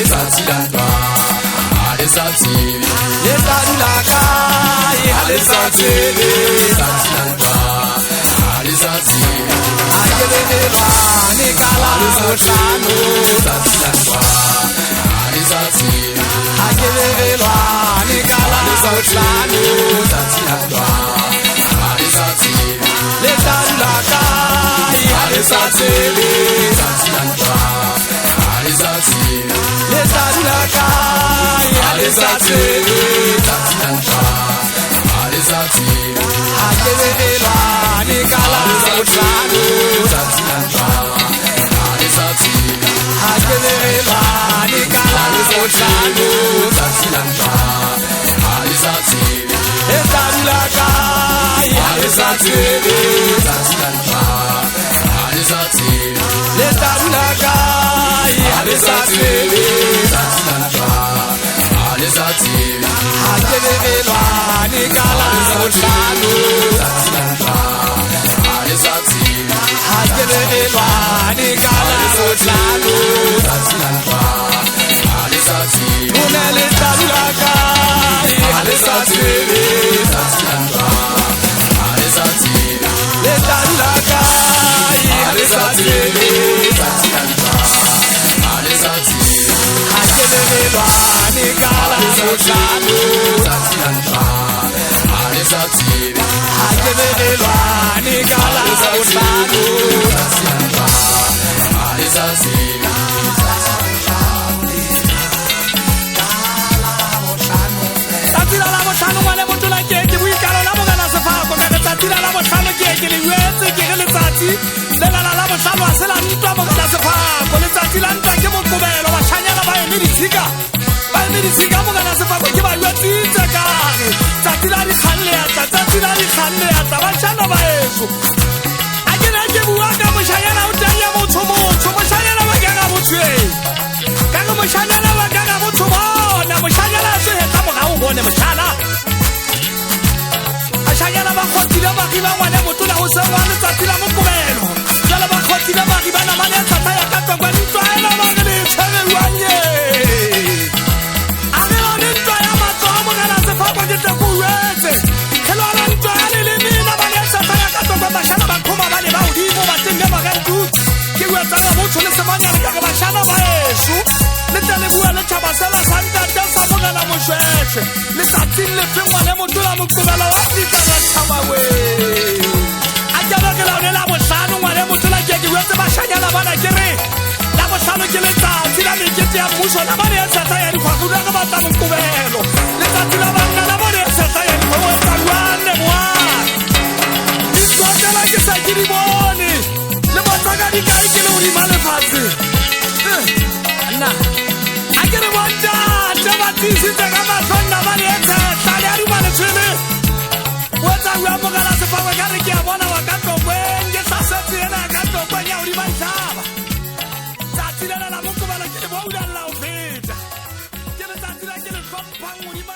Tsatsi la ntwa, ha le sa tsebe. Le tla dula kae ha le sa tsebe? Tsatsi la ntwa, ha le sa tsebe. Ha ke behelwane ka la bohlano. Tsatsi la ntwa, ha le sa tsebe. Ha ke behelwane ka la bohlano. Tsatsi la ntwa, ha le sa tsebe. Le tla dula kae ha le sa tsebe? Tsatsi la ntwa, ha le sa tsebe. Le tla dula kae ha le sa tsebe? Tsatsi la ntwa, ha le sa tsebe. Ha ke behelwane ka la bohlano. Tsatsi la ntwa, ha le sa tsebe. Ha ke behelwane ka la bohlano. Tsatsi la ntwa, ha le sa tsebe. Le tla dula kae ha le sa tsebe? Tsatsi la ntwa, ha le sa tsebe. Le tla dula kae ha le sa tsebe? Tsatsi la ntwa, ha le sa tsebe. Ha ke behelwane ka la bohlano. Tsatsi la ntwa, ha le sa tsebe. Ha ke behelwane ka la bohlano. Tsatsi la ntwa, ha le sa tsebe. Lona le tla dula kae ha le sa tsebe? Tsatsi la ntwa, ha le sa tsebe. Le tla dula kae ha le sa tsebe? Tsatsi la ntwa, ha le sa tsebe. Ha ke behelwane ka la bohlano. Tsatsi la ntwa, ha le sa tsebe. Ha ke behelwane ka la bohlano. Tsatsi la ntwa, ha le sa tsebe. Tsatsi la labohlano ngwane motola ke ke boikalo la morena Sefako ka re tsatsi la labohlano ke ke le jwetse ke re letsatsi le la labohlano ha se la ntwa morena Sefako. Letsatsi la ntwa ke Moqebelo, bashanyana ba eme ditshika, ba eme ditshika morena Sefako ke ba jwetsitse ka re tsatsi la dikgang le atla, tsatsi la dikgang le atla bashana ba heso. A ke ne ke bua ka moshanyana o teng ya motho motsho, moshanyana wa ka ga botho e ka re moshanyana wa ka ga botho bona, moshanyana a tswehetla morao bone moshana. Bashanyana ba kgotile bagi ba ngwane motola ho seng wa letsatsi la Moqebelo. Jwale ba kgotile bagi ba namane ya tlhatla ya ka tlokwa ntwa ena ba re le tshwere jwang ye? A re lwane ntwa ya matsoho morena Sefako ke tle ke o jwetse. Re lwana ntwa ya leleme namane ya tlhatla ya ka tlokwa bashana ba qhoma ba leba hodimo ba tenne ba re ntutse. Ke jwetsa ga botho le semanyane ka re bashana ba heso. Le tle le bua le tjhaba sela sa ntate sa morena Moshweshwe. Letsatsing le feng ngwane motola Moqebelo wa fihla ka tjhaba we. A ke re ke laone la bohlano ngwane motola ke ke jwetse bashanyana bana ke re la bohlano ke letsatsi la mekete ya mmuso namane ya tshehla ya dikgwakgolo re batla Moqebelo. Letsatsi la banna namane ya tshehla ya dikgwebo tsa jwanne moana. Dintwa tsena ke se ke di bone le botsaka di kae ke le hodima lefatshe. Nna a ke re bontate ba tiisitse ka mahlo namane e tshehla le a duma letshwele. O etsa jwang morena Sefako ka re ke a bona wa ka Tlokweng ke hlasetse ena ya ka Tlokweng ya hodima dithaba. Tsatsi lena la Moqebelo ke le boulalla ho feta. Ke letsatsi la ke le hlomphang hodima